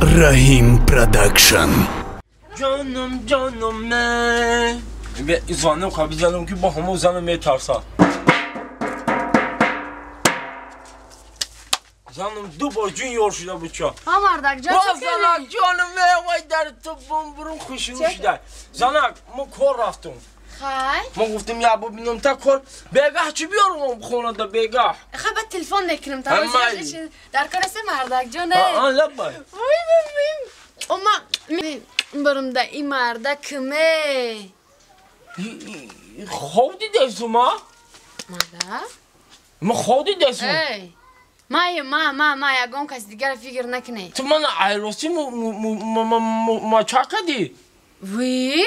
Раҳим Продакшн. Ҷонум, ҷонум, звонок бизанам, ки бо ҳамо занам метарсад. Занам ду бор ҷун ёр шуда буд ча. Ҳа, мардак ҷон, чӣ занак ҷонум, вай дар ту бум бурум хушрӯ шуда. Занак, мо кор рафтум. Хай. Мо гуфтем, я бубинам та кор бегаҳ чӣ биёрам хонада бегаҳ. Хай, баъд телефон мекунам та. Дар кор аст, мардак ҷон. Лаббай. Вой, ома барам да и мардакме. Хоб дидесума? Мардак? Ма хоб дидесум. Эй. Ма ма ма ма ягон каси дигара фикр накунед. Ту мана айроси мача кардӣ? Вой?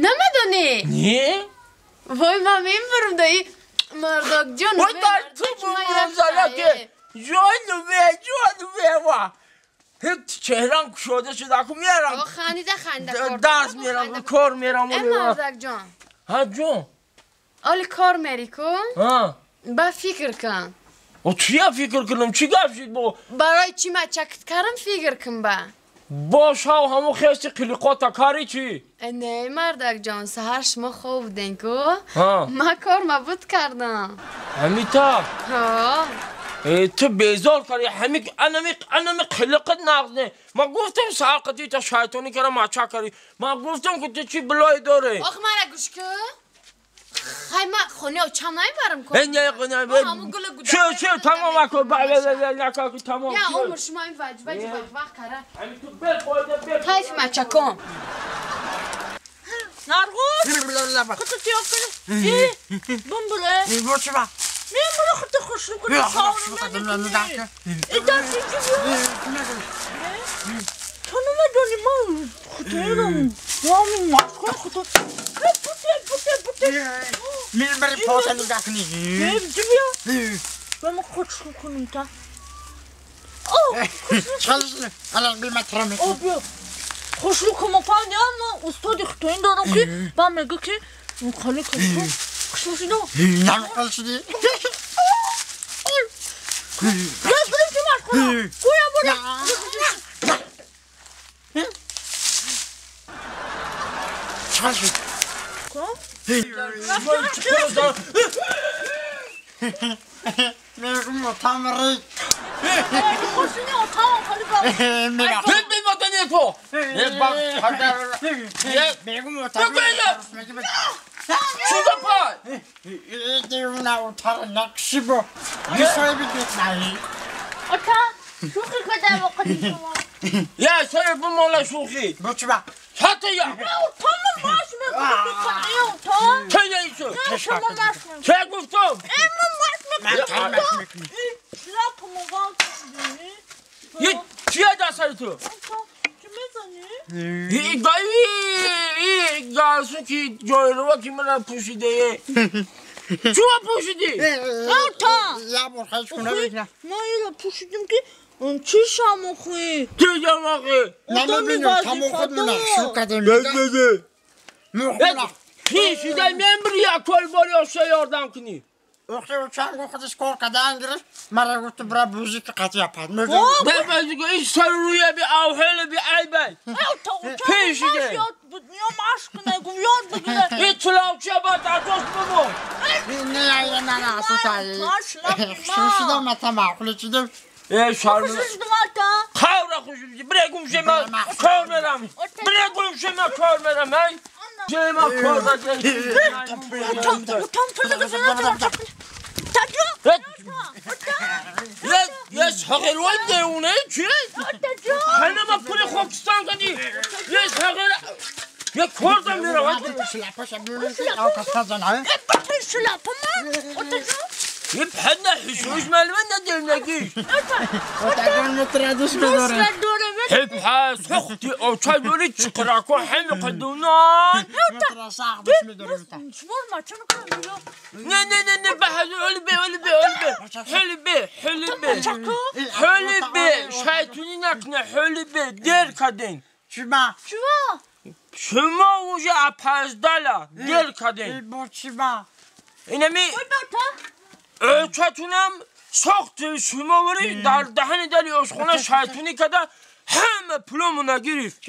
Намедонӣ? Не? Вой, ма мебарам да и мардак ҷон. Вой, дар ту бумбурум, занаке. Ҷонуме, ҷонуме, ва. Чеҳрам кушода шуда, аку мерам. Хандида, хандида. Дарс мерам, кор мерам. Э, мардак ҷон. Ҳа, ҷон. Оли кор мери ку? Ҳа. Ба фикр кун. О, чия фикр кунам? Чӣ гап шид бо? Барои чӣ ма чакт кардам, фикр кун ба. Бошав, ҳамо хести қилиқота кари чӣ? Не, мардак ҷон, саҳар шумо хоб буден ку? Ма кор мабуд кардам. Ҳамита? Ҳа. Ту безор карди, ҳами анами анами қилиқат нағз не. Ма гуфтам, саҳар қати та шайтонӣ кара мача карди. Ма гуфтам, ки ту чӣ билой дорӣ. Ох, мара гӯш кун. Хай, ма хонаи очам намебарам ку. Не, не, чӣ, чӣ, тамом аку, нака, тамом. Я умр шумо ин ваҷ ваҷ вақт кара. Ҳами ту бефоида бефоида. Кайф мачакон. Наргуз! Худто тиёб кунӣ. Бумбуле. Бочва. Мемура худто хушрӯ кунӣ. Ту намедонӣ, ма худоирам. Ами машқи худо. Путе, путе, путе. Мебари пота нигоҳ кунӣ. Бия. Ба ма хушрӯ кунем та. Алан биматрам. О, бия. Хушрӯ кунам, фаҳмидӣ? Ма устоди худоин дорам, ки ба мегӯ, ки хали кашто. Хушрӯ шудам. Намқал шудӣ. Газ будем ки машқула. Гӯя бура. Чӣ шуд? Мегум, отамри. Хушини отам хали ба. Бе ту. Мегум, отамри. Шуда пай. Девуна отар нақшибо. Мисоиби бетнаи. Ота, шӯхӣ кардам вақти шумо. Я сар бимола шӯхӣ. Бочва. Хата я. Отам маш мекунӣ, отам. Чӣ неису? Шумо маш мекунӣ. Чӣ гуфтам? Э, ма маш мекунӣ. Лапа мован. Е, чия дастари ту? Чӣ мезанӣ? И гарсун ки ҷойрова ки мана пӯшидае. Чуа пӯшидӣ? Ота. Я бор хайш куна бикна. Ма ира пӯшидим, ки чӣ шамохӣ? Чӣ шамохӣ? Намебинам, тамо худ нақшу кардем. Пешида мембри як колбори оша ёрдам кунӣ. Охи, чанго худаш кор кардан гирифт, мара гуфт, бира бузики қатъя пад. Бебезиго ин саррӯя би авҳеле би айбай. Пешида. Ё машқ нагум, ёд бигира. И тулавча ба дардош бубо. Не, я на на сутаи. Шушидам, ата маъқул чидам. Э, шарм. Хавра хушид. Бира гумше, ма кор мерам. Бира гумше, ма кор мерам, ай. Ма кор Отам یه ساقروی دیونه چیه؟ هنه ما پول خاکستان کنی یه ساقر یه کردم میره. یه پنه حشوش ملوه ندیونگیش. حب سختی اوچای دوری چقرکو همه قدونان. نه نه نه نه، به حلی به حلی به حلی به حلی به حلی به شیطونی نکنه حلی به دیر کدین. چما؟ چما؟ شما уже опоздала, дер кадин. Чима? Инами очатунам сохти шумо вари дар даҳани дари ошхона шайтунӣ када. Ҳама пуломона гирифт.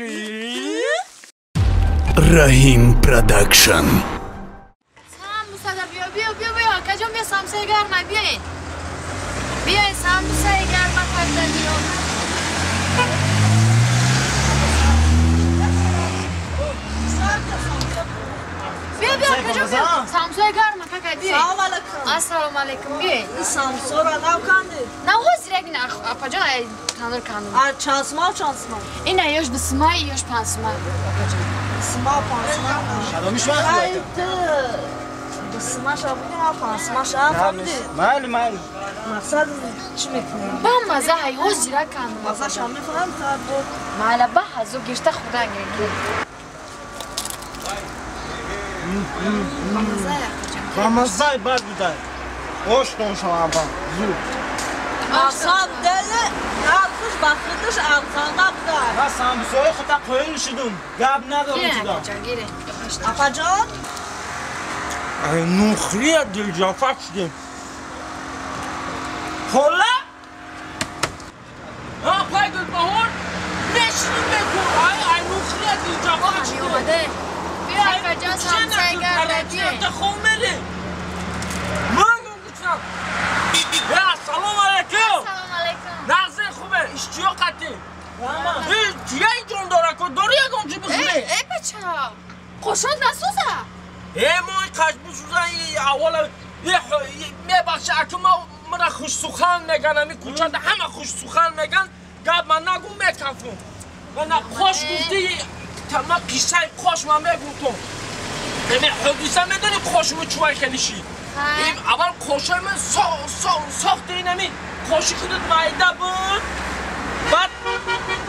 Раҳим Продакшн. Самбусада биё, биё, биё, биё, акаҷон биё, самсаи гарма, биёед. Биёед, самбусаи гарма карда биё. Биё, биё, акаҷон биё, самсаи гарма какай, биёед. Салом алейкум. Ассалому алейкум, биёед. Ин самсора нав канди? На, ҳозир як апаҷон ай танур кандум. А чанд сумав, чанд сумав? Ина ёш ду сумай, ёш панҷ сумай, акаҷон. Сумав, панҷ сумав. Шадомиш вақт Ай, ту ду сума шабуди, ма панҷ сума шаб фаҳмиди? Майли, майли. Мақсад чӣ мекунӣ? Ба маза ҳай, ҳозира кандум. Мазаша мефаҳм, та бо Майла, ба ҳазу гирифта хӯрдан гирифт. Ба маза, акаҷон. Ба мазаи бад будай. Оштон шавам зуд. Мақсад дели нархуш ба худаш арзонда буда. Ман самбусаҳои худта қоил шудум. Гап надорам Гире, шудам. акаҷон, гире. Апаҷон? Ай нухрия дилҷафа шудем. Хола? А, пай Гулбаҳор? Мешиним бекор. Ай, ай нухрия дилҷафа шудем. Омаде. Биё, акаҷон, самсаи гарма, биё. Хомери. Ман гуфтам. Я, салом алейкум. Салом алейкум. Нағзе хубе, иштиёқ қатӣ. Э, чияи ҷон дора ко? Дори ягон чӣ бихӯре? Э, э, бача. Қошон насӯза. Э, мо қаш бисӯза, аввала мебахши, аку ма мара хушсухан меган, ами кӯчада ҳама хушсухан меган, гап ман нагу мекафум. Мана қош гуфти, ма қиссаи қош ма мегуфтум. Эме ҳодиса медони қошуму чувай хелиши? Аввал қошои ман сохти инами қоши худат майда буд.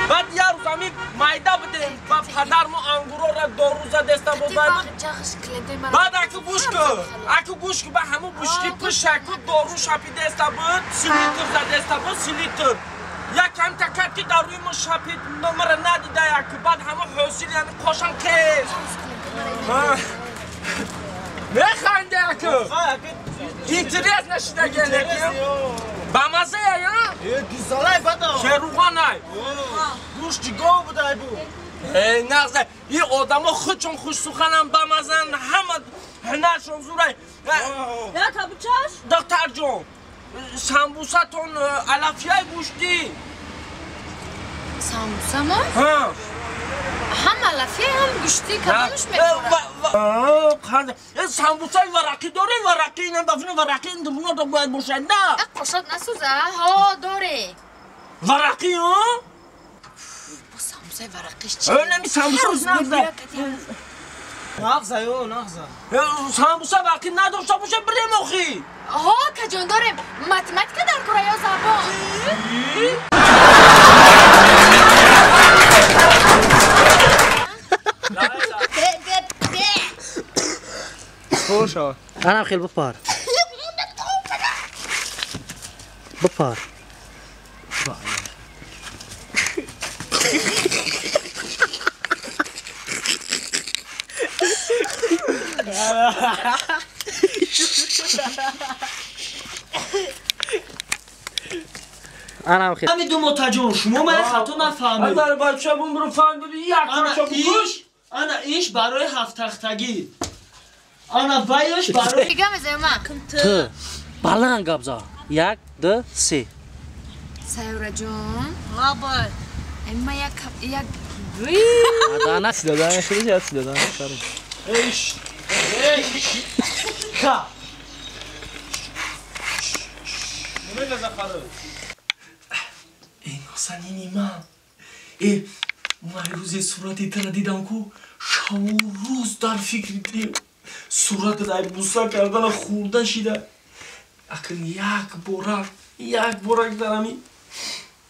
Баъд як рӯз ами майда будем ва падар мо ангурора дору задеста буд. Баъд аку гӯш кун, аку гӯш кун, ба ҳамун бушки пишаку дору шапидеста буд, силитр задеста буд, силитр. Як камта кард ки дар рӯи мо шапид, мара надида яку, баъд ҳамун ҳосил ями қошам қез. Механде аку. Интерес нашидаги лекин. Ба маззая, я? Э, гизалай бада. Шеруғанай. Гӯшти гов будай бу. Э, нағза. И одамо худшон хушсуханам, бамазан, ҳама ҳунаршон зурай. Я табучаш? Духтарҷон, самбусатон алафияи гӯштӣ. Самбуса мо? Ҳа. Ҳам алафия, ҳам гӯштӣ, кадомаш мехӯрад? Самбусаи варақӣ дорем, варақӣ, инам бафина варақӣ, ин дуруно бояд бошад, на? Қошот насӯза, ҳо, доре. Варақӣ, ҳо? Бо самбусаи варақиш чи? Нами самбуса нағза. Нағза, ё, нағза. Самбуса варақӣ надошта боша, бирем охи. Ҳо, каҷон дорем. Математика дар кора ё забон? Хоша. Анам хел бипар. Бипар. Анам хел. Ҳамин ду мотаҷон, шумо мана хато нафаҳмед. Дар бача бумру фаҳмиди, як бача букуш. Ана иш барои ҳафттахтагӣ. Ана вайш барои Дига мезанем ма. Ту баланд гап за. 1 2 3. Сайёраҷон. Лабай. Ма як як Адана Сидадан хеле зиёд сидадан. Эйш. Эйш. Ка. Эй, носанини ман. Э, ман рӯзе сурати тара дидам ку, шабу рӯз дар фикри дил. Суратат ай буса кардана хӯрда шида. Акн як борак, як борак дарами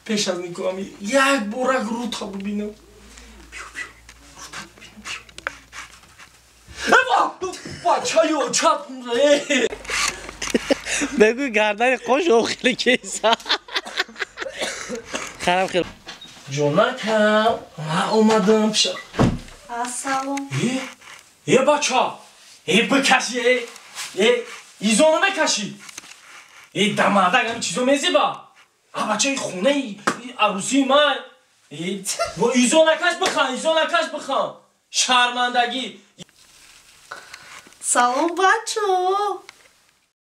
пеш аз никоҳами як борак рӯта бибинам. Биё, биё, рӯта бибинам, биё. Эва! Бачаё, чап. Бегӯ гардани қош охири кейса. Харам хел. Ҷонакам, ман омадам пиша. Ассалом. Э, э бача, э бикаши, э, э, изо намекашӣ. Э дамадак ҳами чизо мезеба. А бачаи хонаи арӯсии ман. Изо накаш бихан, изо накаш бихан. Шармандагӣ. Салом, бачо.